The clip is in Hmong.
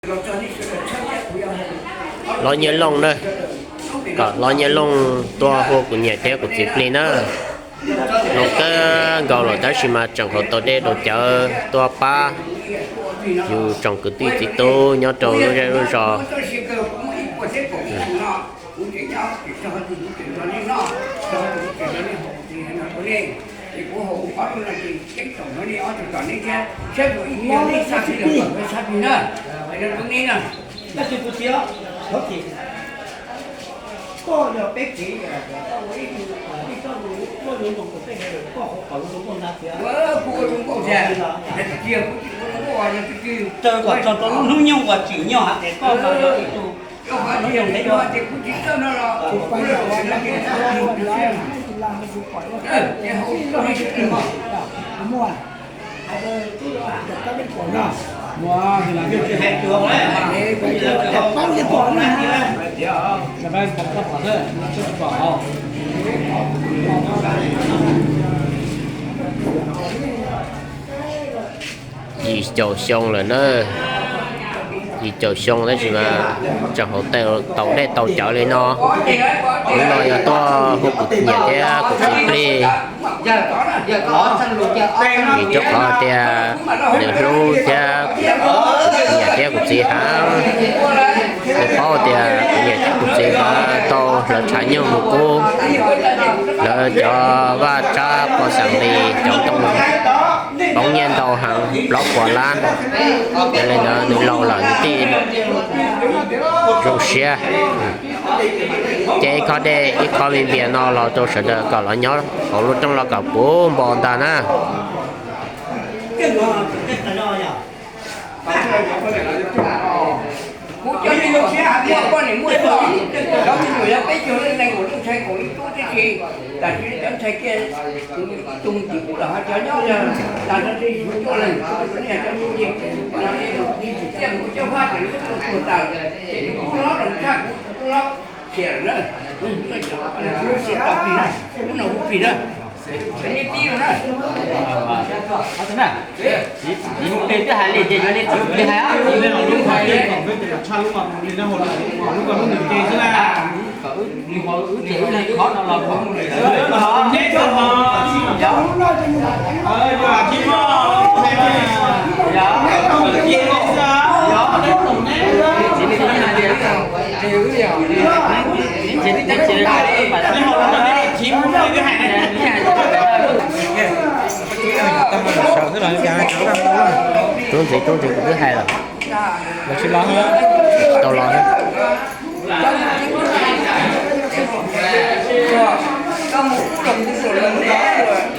Hlob Nyiaj Looj na, kom Hlob Nyiaj Looj tuaj hu kuv niam thiab kuv txiv plig na. Zoo kawg nkaus lawm tab sis mas tseem hauv tau dej tau cawv tuaj pab yus tsoom kwv tij txiv tub nyob rau lub zej lub zos. Raws kom txog rau lub hnub nyoog uas tsim nyog hais tias koj ib tug hnub nyoog ntev Yim caum xyoo lawm na, yim caum xyoo tab sis mas tseem hauv tau dej tau cawv li no. Hnub no yog tuaj hu kuv niam thiab kuv txiv plig, vim rau qhov tias nws hlub thiab, kuv niam thiab kuv txiv heev. Nws paub tias kuv niam thiab kuv txiv mas tau hlawv tshav nyuj mus kub lawv cov vaj tsab poj xeem li cov ntoo poob nyiaj ntau heev plaub puas lab. Yog li ntawd nws laus lawm nws thiaj zoo siab. Ces ib khob dej ib khob me npias no los rau sawv daws kom los nyob hauv lub rooj los kom puv npo ntag na. Kuv cov me nyuam siab muaj poj niam muaj tub, cov me nyuam yog peb caug leej nees nkaum leej ntshai koom ib tub tib si, tam sim cov ntshai kiag tus tim kuv los ho cov nyob yog tas no tej cuaj leeg, nej cov ntsuj ci, ib txhia kuv coj fab ces lub tuag tas, ces tus tub hlob los tshaj kuv tus tub hlob khiav lawm na. Lub no hu plig na. Txiv hu plig twb hais li ces yuav li txiv hu plig hais. Kom wb ces wb leeg khov no los mus li ntawd. Tub ntxiv, tub ntxiv, kuv twb hais lawm. Los tsis los.